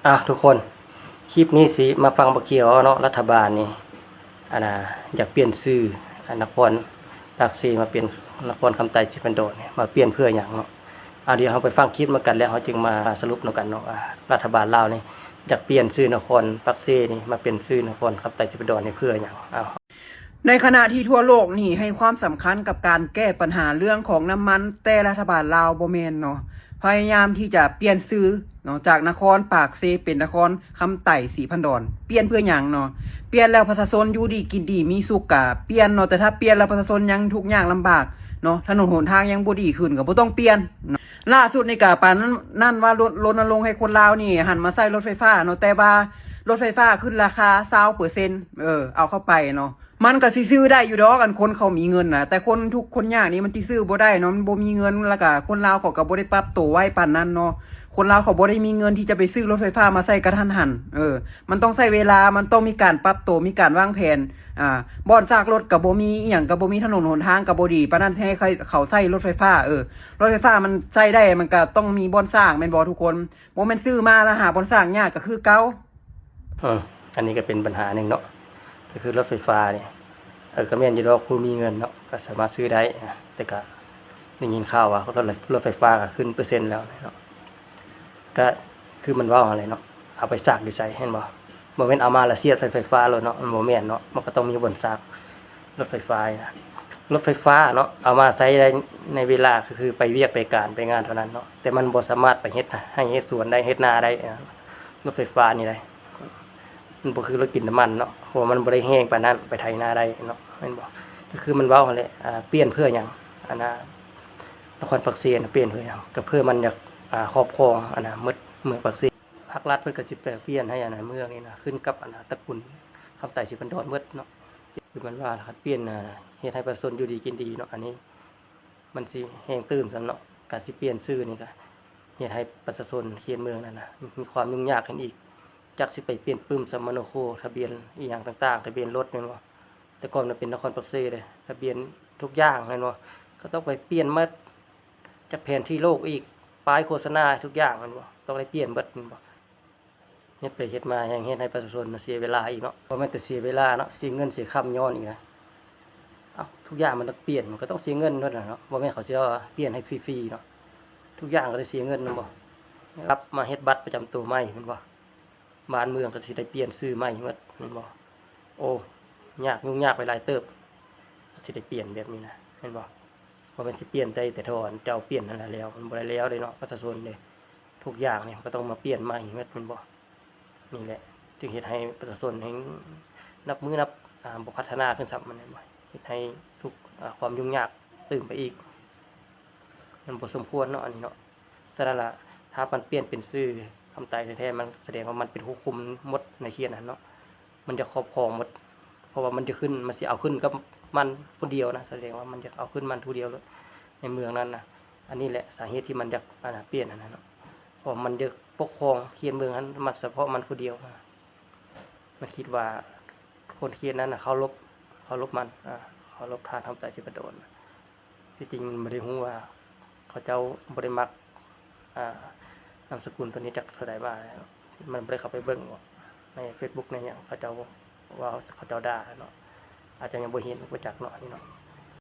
ອ່ະ ທຸກຄົນ ຄລິບນີ້ຊິມາຟັງບັກຂຽວເນາະ ລັດຖະບານນີ້ ອັນນ່າ ຢາກປ່ຽນຊື່ ອາ ນະຄອນປາກເຊມາເປັນນະຄອນຄຳໄຕສີພັນດອນນີ້ ມາປ່ຽນເພື່ອຫຍັງເນາະ? ເອົາ ດຽວເຮົາໄປຟັງຄລິບນຳກັນ ແລ້ວເຮົາຈຶ່ງມາສະຫຼຸບນຳກັນເນາະ ວ່າລັດຖະບານລາວນີ້ຢາກປ່ຽນຊື່ນະຄອນປາກເຊນີ້ມາເປັນຊື່ນະຄອນຄຳໄຕສີພັນດອນນີ້ເພື່ອຫຍັງ? ເອົາ. ໃນຂະນະທີ່ທົ່ວໂລກນີ້ໃຫ້ຄວາມສຳຄັນກັບການແກ້ບັນຫາເລື່ອງຂອງນ້ຳມັນ, ແຕ່ລັດຖະບານລາວບໍ່ແມ່ນເນາະ, ພະຍາຍາມທີ່ຈະປ່ຽນຊື່ເນາະ ຈາກນະຄອນປາກເຊເປັນນະຄອນຄຳໄຕສີພັນດອນ. ປ່ຽນເພື່ອຫຍັງເນາະ? ປ່ຽນແລ້ວປະຊາຊົນຢູ່ດີກິນດີມີສຸກກະປ່ຽນເນາະ, ແຕ່ຖ້າປ່ຽນແລ້ວປະຊາຊົນຍັງທຸກຍາກລຳບາກເນາະ, ຖະໜົນຫົນທາງຍັງບໍ່ດີຂຶ້ນກະບໍ່ຕ້ອງປ່ຽນເນາະ. ລ່າສຸດນີ້ກະປານນັ້ນວ່າລົນ ລົນນະລົງໃຫ້ຄົນລາວນີ້ຫັນມາໃຊ້ລົດໄຟຟ້າເນາະ, ແຕ່ວ່າລົດໄຟຟ້າຂຶ້ນລາຄາຊາວເປີເຊັນ ເອີ ເອົາເຂົ້າໄປເນາະ. ມັນກະຊິຊື້ໄດ້ຢູ່ດອກ ອັນຄົນເຂົາມີເງິນນະ, ແຕ່ຄົນທຸກຄົນຍາກນີ້ມັນຊິຊື້ບໍ່ໄດ້ເນາະ, ມັນບໍ່ມີເງິນ, ແລ້ວກະຄົນລາວເຂົາກະບໍ່ໄດ້ປັບໂຕໄວປານນັ້ນເນາະ. ຄົນລາວເຂົາບໍ່ໄດ້ມີເງິນທີ່ຈະໄປຊື້ລົດໄຟຟ້າມາໃຊ້ກະທັນຫັນ. ເອີ ມັນຕ້ອງໃຊ້ເວລາ, ມັນຕ້ອງມີການປັບໂຕ, ມີການວາງແຜນ. ອ່າ ບ່ອນຊາກລົດກະບໍ່ມີ, ອີ່ຫຍັງກະບໍ່ມີ, ຖະໜົນຫົນທາງກະບໍ່ດີ, ປານນັ້ນແທ້ໃຫ້ເຂົາໃຊ້ລົດໄຟຟ້າ. ເອີ ລົດໄຟຟ້າມັນໃຊ້ໄດ້, ມັນກະຕ້ອງມີບ່ອນຊາກແມ່ນບໍ່ທຸກຄົນ? ບໍ່ແມ່ນຊື້ມາແລ້ວຫາບ່ອນຊາກຍາກກະຄືເກົ່າ. ເອີ ອັນນີ້ກະເປັນບັນຫາໜຶ່ງເນາະ, ກະຄືລົດໄຟຟ້ານີ້ ເອີ ກະແມ່ນຢູ່ດອກ ຜູ້ມີເງິນເນາະ ກະສາມາດຊື້ໄດ້, ແຕ່ກະໄດ້ຍິນຂ່າວວ່າລົດ ລົດໄຟຟ້າກະຂຶ້ນເປີເຊັນແລ້ວເນາະ. ກະຄືມັນເວົ້າຫັ້ນແຫຼະເນາະ, ເອົາໄປສາກຢູ່ໃສ ແມ່ນບໍ່? ບໍ່ແມ່ນເອົາມາແລ້ວສຽບໃສ່ໄຟຟ້າໂລດເນາະ, ມັນບໍ່ແມ່ນເນາະ, ມັນກະຕ້ອງມີບ່ອນສາກ. ລົດໄຟຟ້ານີ້ນະ ລົດໄຟຟ້າເນາະ ເອົາມາໃຊ້ໄດ້ໃນເວລາ ກະຄືໄປວຽກໄປການໄປງານເທົ່ານັ້ນເນາະ, ແຕ່ມັນບໍ່ສາມາດໄປເຮັດໄຮ່ເຮັດສວນໄດ້ ເຮັດນາໄດ້. ລົດໄຟຟ້ານີ້ໄດ໋ ມັນບໍ່ຄືລົດກິນນ້ຳມັນເນາະ, ເພາະວ່າມັນບໍ່ໄດ້ແຮງປານນັ້ນ ໄປໄຖນາໄດ້ເນາະ ແມ່ນບໍ່? ກະຄືມັນເວົ້າຫັ້ນແຫຼະ ອ່າ ປ່ຽນເພື່ອຫຍັງ? ອັນນ່າ ນະຄອນປາກເຊນະ ປ່ຽນເພື່ອຫຍັງ? ກະເພື່ອມັນຢາກ ອ່າ ຄອບຄອງ ອັນນ່າ ໝົດເມືອງປາກເຊ. ພາກລັດເພິ່ນກະຊິແປປ່ຽນໃຫ້ ອັນນ່າ ເມືອງນີ້ນະ ຂຶ້ນກັບ ອັນນ່າ ຕະກຸນຄຳໄຕສີພັນດອນໝົດເນາະ. ຄືມັນວ່າ ຄັນປ່ຽນ ອ່າ ເຮັດໃຫ້ປະຊາຊົນຢູ່ດີກິນດີເນາະ, ອັນນີ້ມັນຊິແຮງຕື່ມຊ້ຳເນາະ. ການຊິປ່ຽນຊື່ນີ້ກະເຮັດໃຫ້ປະຊາຊົນເຂດເມືອງນັ້ນນະ ມີຄວາມຫຍຸ້ງຍາກຂຶ້ນອີກ, ຈັກຊິໄປປ່ຽນປຶ້ມສຳມະໂນໂຄ ທະບຽນອີ່ຫຍັງຕ່າງໆ ທະບຽນລົດແມ່ນບໍ່? ແຕ່ກ່ອນມັນເປັນນະຄອນປາກເຊເດ້ ທະບຽນທຸກຢ່າງແມ່ນບໍ່? ກະຕ້ອງໄປປ່ຽນໝົດ, ຈັກແຜນທີ່ໂລກອີກ ປ້າຍໂຄສະນາ ທຸກຢ່າງແມ່ນບໍ່? ຕ້ອງໄດ້ປ່ຽນເບິດແມ່ນບໍ່? ເຮັດໄປເຮັດມາແຮ່ງເຮັດໃຫ້ປະຊາຊົນເສຍເວລາອີກເນາະ, ບໍ່ແມ່ນແຕ່ເສຍເວລາເນາະ ເສຍເງິນເສຍຄຳຍ້ອນອີກນະ. ເອົ້າ ທຸກຢ່າງມັນຕ້ອງປ່ຽນ ມັນກະຕ້ອງເສຍເງິນເນາະ, ບໍ່ແມ່ນເຂົາຊິວ່າປ່ຽນໃຫ້ຟຣີໆເນາະ, ທຸກຢ່າງກະໄດ້ເສຍເງິນແມ່ນບໍ່? ກັບມາເຮັດບັດປະຈຳໂຕໃໝ່ແມ່ນບໍ່? ບ້ານເມືອງກະຊິໄດ້ປ່ຽນຊື່ໃໝ່ໝົດແມ່ນບໍ່? ໂອ້ ຍາກ ຫຍຸ້ງຍາກໄປຫຼາຍເຕີບ ກະຊິໄດ້ປ່ຽນແບບນີ້ນະ ແມ່ນບໍ່? ບໍ່ແມ່ນຊິປ່ຽນໄດ້ແຕ່ເທົ່າເຈົ້າປ່ຽນຫັ້ນລະແລ້ວ, ມັນບໍ່ໄດ້ແລ້ວເດ້ເນາະ ປະຊາຊົນເດ້. ທຸກຢ່າງນີ້ມັນກະຕ້ອງມາປ່ຽນໃໝ່ໝົດແມ່ນບໍ່? ນີ້ແຫຼະ ຈຶ່ງເຮັດໃຫ້ປະຊາຊົນແຮ່ງນັບມື້ນັບ ອ່າ ບໍ່ພັດທະນາຂຶ້ນຊ້ຳ ແມ່ນບໍ່? ເຮັດໃຫ້ທຸກ ອ່າ ຄວາມຫຍຸ້ງຍາກຕື່ມໄປອີກ, ມັນບໍ່ສົມຄວນເນາະ ອັນນີ້ເນາະ. ສະນັ້ນລະ ຖ້າມັນປ່ຽນເປັນຊື່ຄຳໃຕ້ແທ້ໆ ມັນສະແດງວ່າມັນເປັນຜູ້ຄຸມໝົດໃນເຂດນັ້ນເນາະ, ມັນຈະຄອບຄອງໝົດ ເພາະວ່າມັນຈະຂຶ້ນ ມັນຊິເອົາຂຶ້ນກັບມັນຜູ້ດຽວນະ, ສະແດງວ່າມັນຢາກເອົາຂຶ້ນມັນຜູ້ດຽວໂລດໃນເມືອງນັ້ນນະ. ອັນນີ້ແຫຼະສາເຫດທີ່ມັນຢາກ ອັນນ່າ ປ່ຽນຫັ້ນນະເນາະ, ເພາະມັນຢາກປົກຄອງເຂດເມືອງຫັ້ນ ມັນສະເພາະມັນຜູ້ດຽວນະ. ມັນຄິດວ່າຄົນເຂດນັ້ນນະເຄົາລົບ ເຄົາລົບມັນ ອ່າ ເຄົາລົບທ່ານຄຳໃຕ້ສີພັນດອນ. ທີ່ຈິງມັນບໍ່ໄດ້ຮູ້ວ່າເຂົາເຈົ້າບໍ່ໄດ້ມັກ ອ່າ ນາມສະກຸນໂຕນີ້ຈັກເທົ່າໃດມາແລ້ວ, ມັນບໍ່ໄດ້ເຂົ້າໄປເບິ່ງໃນເຟສບຸກໃນຫຍັງ ເຂົາເຈົ້າເວົ້າ ເຂົາເຈົ້າດ່າເນາະ, ອາດຈະຍັງບໍ່ເຫັນ ບໍ່ຈັກເນາະ ອັນນີ້ເນາະ.